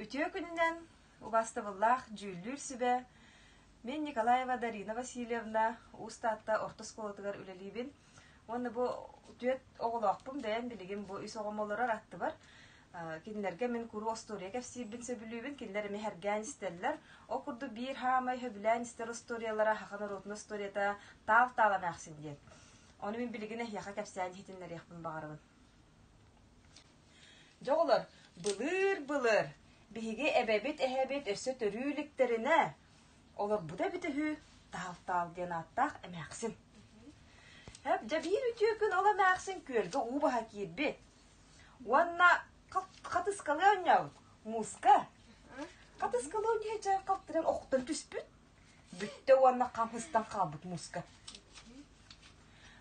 Үтүө күнүнэн, убаастабыллаах дьүүллүүр сүбэ. Мин Николаева Дарина Васильевна Уус Таатта орто оскуолатыгар үлэлиибин. Уонна бу түөрт оҕолоохпун бэйэм билигин бу үс оҕом олорор аттыбар. Кинилэргэ мин куруу остуоруйа кэпсиирбин сөбүлүүбүн, кинилэр эмиэ сэргээн истэллэр. Ол курдук биир хаамай сөбүлээн истэр остуоруйалара саха норуотун остуоруйата Таал-таал эмээхсин диэн. Ону мин билигин эһиэхэ кэпсээн иһитиннэриэхпин баҕарабын. Дьэ оҕолор, былыыр-былыр биһиги эбэбит эһэбит өссө төрүү иликтэринэ олорбута эбитэ үһү Таал-таал диэн ааттаах эмээхсин. Эп дьэ биир үтүө күн ол эмээхсин күөлгэ уу баһа киирбит. Уонна хатыскалыы оонньообут мууска. Хатыскалыы оонньуу сылдьан халтыран охтон түспүт. Бүттэ уонна хам ыстан хаалбыт мууска.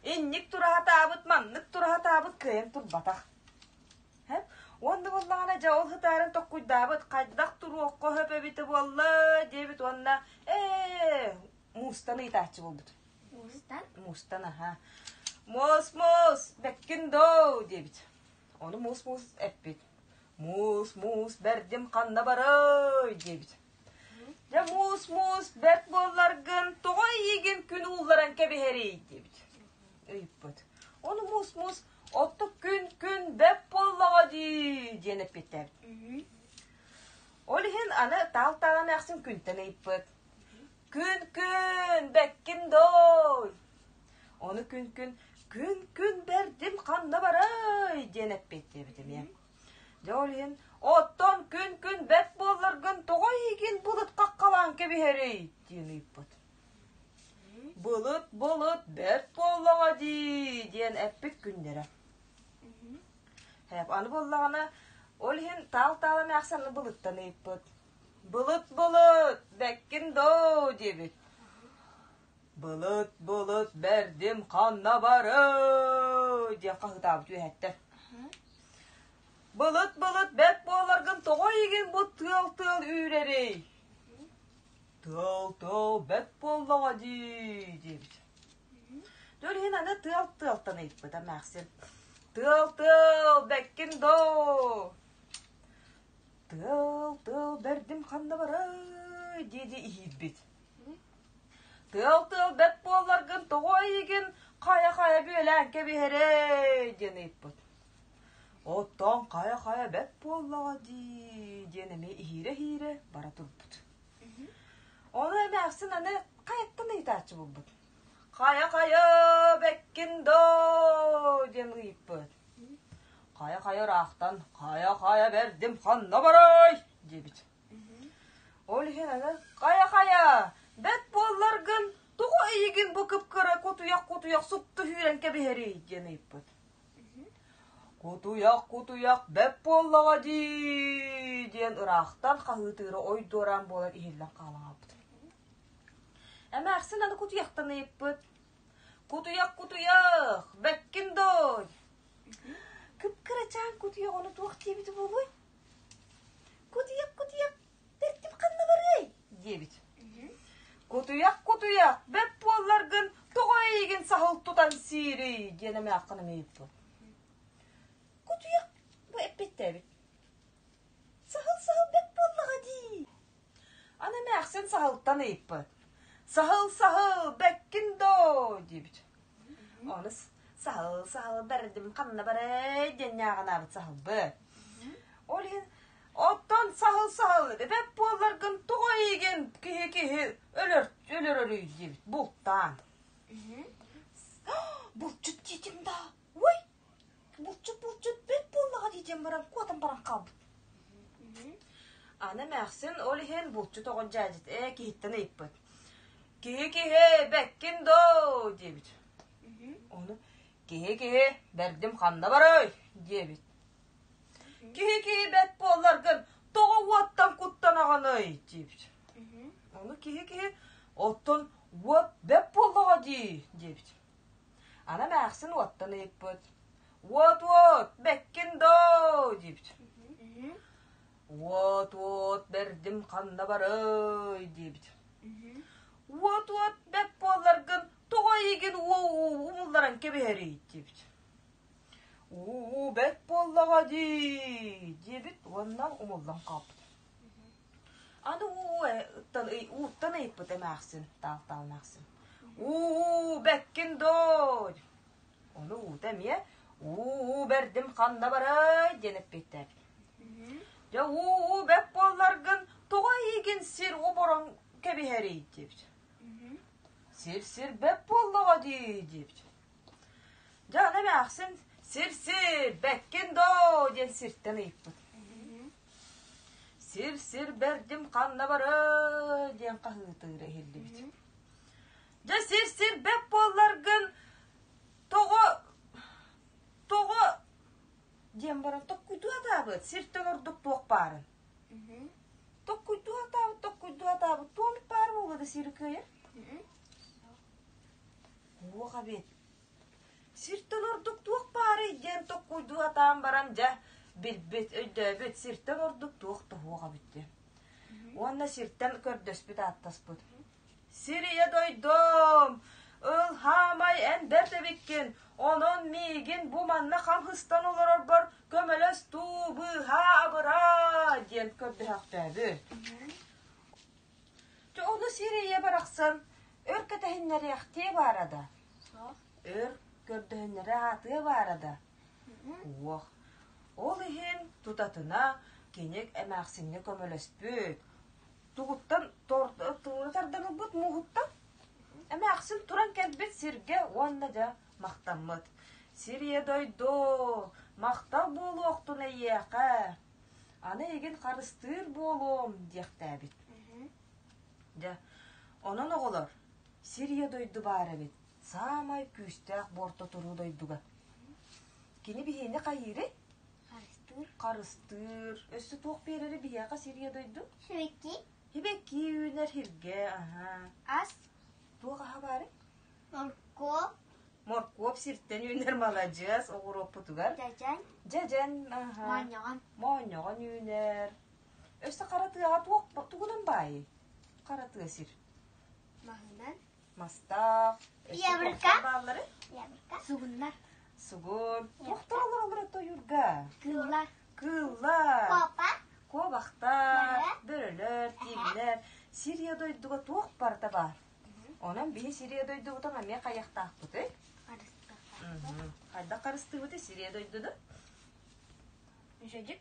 Инник тураһатаабыт, маннык тураһатаабыт кыайан турбатах. Уонна буоллаҕына дьэ ол һытаарын токкуйдаабыт, хайдах туруохха сөп эбитэ буолла диэбит уонна ээ муустан ыйытааччы буолбут. Муустан? Муустан аһа. Муус муус бэккин доо диэбит. Ону муус муус эппит. Муус муус бэрдим ханна барай диэбит. Дьэ муус-муус бэрт буолларгын, тоҕо эйиигин күн уулларан кэбиһэрий диэбит. Ыйыппыт. Ону муус-муус оттук күн-күн бэрт буоллаҕа дии диэн эппиттээбит. Ол иһин аны таал-таал эмээхсин күнтэн ыйыппыт. Күн-күн, бэккин дой! Ону күн-күн, күн-күн бэрдим ханна барай диэн эппиэттээбит эмиэ. Дьэ ол иһин «Оттон күн-күн бэрт буолларгын тоҕо эйигин былыт хаххалаан кэбиһэрий?» диэн ыйыппыт. «Былыт, былыт бэрт буоллаҕа дии» диэн эппит күннэрэ. Аны буоллаҕына, ол иһин таал-таал эмээхсин аны былыттан ыйыппыт. «Былыт, былыт, бэккин доо» диэбит. «Былыт, былыт, бэрдим ханна барый?» диэн хаһыытаабыт үөһэттэн. «Былыт, былыт, бэрт буоларгын тоҕо эйигин бу тыал-тыал үүрэрий?» «Тыал-тыал бэрт буоллаҕа дии» диэбит. Дьэ иһин аны тыал-тыалтан ыйыппыт эмээхсин. «Тыал-тыал, бэккин доо?» «Тыал-тыал, бэрдим ханна барай?» дии-дии иһиирбит. Тыал-тыал бэрт буолларгын тоҕо эйигин хайа-хайа бүөлээн кэбиһэрэй диэн ыйыппыт. Оттон хайа-хайа бэрт буоллаҕа дии диэн эмиэ иһиирэ-иһиирэ бара турбут. Ону эмээхсин аны хайаттан ыйытааччы буолбут. Хайа-хайа бэккин доо диэн ыйыппыт. Хайа-хайа ыраахтан хайа-хайа бэрдим ханна барай диэбит. Ол иһин аны «Хайа-хайа, бэрт буолларгын, тоҕо эйигин бу кып-кыра кутуйах-кутуйах супту сүүрэн кэбиһэрий?» диэн ыйыппыт. «Кутуйах-кутуйах бэрт буоллаҕа дии» диэн ыраахтан хаһыытыыра ой дуораан буолан иһиллэн хаалан хаалбыт. Эмээхсин аны кутуйахтан ыйыппыт: «Кутуйах-кутуйах, бэккин дой?» Кып-кырачаан кутуйах ону туох диэбитэ буолуой? «Кутуйах, кутуйах, бэртим ханна барыай?» диэбит. «Кутуйах, кутуйах, бэрт буолларгын, тоҕо эйигин саһыл тутан сиирий?» диэн эмээххин ыйыппыт. Кутуйах бу эппиттээбит. «Саһыл, саһыл бэрт буоллаҕа дии!» Аны эмээхсин саһылтан ыйыппыт. «Саһыл, саһыл, бэккин доо!» диэбит. Ону саһыл, саһыл бэрдим ханна барай диэн ньааҕынаабыт саһылбыт. Ол иһин оттон саһыл саһыл бэт буолларгын тоҕо эйигин киһи киһи өлөр өлөрөрүй диэбит бултаан. Булчут диэтим да ой булчут булчут бэт буоллаҕа дии диэн баран куотан баран хаалбыт. Аны эмээхсин ол иһин булчут оҕо дьээдьит ээ киһиттэн ыйыппыт. Киһи-киһи, бэккин доо диэбит. Ону киһи-киһи, бэрдим ханна барай диэбит. Киһи-киһи бэрт буолларгын тоҕо уоттан куттанаҕыный диэбит. Ону киһи-киһи оттон уот бэрт буоллаҕа дии диэбит. Аны эмээхсин уоттан ыйыппыт. Уот-уот, бэккин доо диэбит. Уот-уот, бэрдим ханна барай диэбит. Уот-уот бэрт буолларгын тоҕо эйигин уу умулларан кэбиһэрий диэбит. Уу бэрт буоллаҕа дии диэбит уонна умуллан хаалбыт. Аны уу ууттан ыйыппыт эмээхсин, таал-таал эмээхсин. Уу, бэккин доо! Ону уута эмиэ уу бэрдим ханна барай диэн эппиэттээбит. Дьэ уу бэт буолларгын тоҕо эйигин сир оборон кэбиһэрий диэбит. Сир-сир бэт буоллаҕа дии диэбит. Дьэ аны эмээхсин сир-сир бэккин доо диэн сиртэн ыйыппыт. Сир-сир бэрдим ханна барай диэн хаһыытыыра иһиллибит. Дьэ сир-сир бэт буолларгын тоҕо тоҕо диэн баран токкуйдуу сатаабыт сиртэн ордук туох баарын. Токкуйдуу сатаабыт, токкуйдуу сатаабыт туох баар буолуо да сири кыайар. Туох эбит? Сиртэн ордук туох баарый диэн токкуйдуу сатаан баран дьэ билбит, өйдөөбүт сиртэн ордук туох да суох эбит диэн. Уонна сиртэн көрдөспүт ааттаспыт. Сир ийэ дойдум, ылһаамай эн бэрт эбиккин, онон миигин бу манна хам сыстан олорорбор көмөлөс дуу, быыһаа абыраа диэн көрдөһөхтөөбүт. Дьэ ону сир ийэ барахсан өр кэтэһиннэриэхтиэ баара да, өр көрдөһүннэрэ аатыа баара да, уох. Ол иһин тутатына кини эмээхсиҥҥэ көмөлөспүт, тугуттан туура тардан ылбыт мууһуттан эмээхсин туран кэлбит сиргэ уонна дьэ махтаммыт. Сир ийэ дойду, махтал буолуохтун эйиэхэ, аны эйигин харыстыыр буолуом диэхтээбит. Дьэ, онон оҕолор, сир ийэ дойду баар эбит, саамай күүстээх буорта туруу дойдуга. Кини биһиэни хайыырый? Харыстыыр. Харыстыыр. Өссө туох биэрэри биһиэхэ сир ийэ дойду? Сибэкки. Сибэкки үүнэр сиргэ, аһаа. Ас. Туох аһа баарый? Моркуоп. Моркуоп сиртэн үүнэр маладьыас оҕуруоппутугар. Дьэдьэн. Дьэдьэн, аһаа. Моонньоҕон. Моонньоҕон үүнэр. Өссө хара тыаҕа туох тугунан баайый? Хара тыа сир. Маһынан. Мастаах. Өссө Яблоко. бааллары? Яблоко. Сугуннар. Сугун. Туохтар олороллор тойурга? Кыыллар. Кыыллар. Куопа. Куобахтар, бөрөлөр, тииҥнэр. Сирия дойдуга туох барыта баар. Онон биһи Сирия дойдубутун эмиэ хайахтаахпытый? Хайдах харыстыыбытый Сирия дойдуну? Үчүгэй.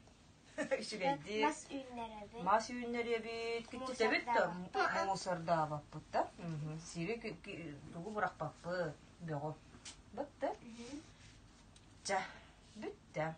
Үчүгэйдик. Мас үүннэрэбит. Мас үүннэрэбит. Киччитэбит да мусордаабаппыт да. Сири тугу бырахпаппыт бөҕү. Бытты. Чэ, бүттэ.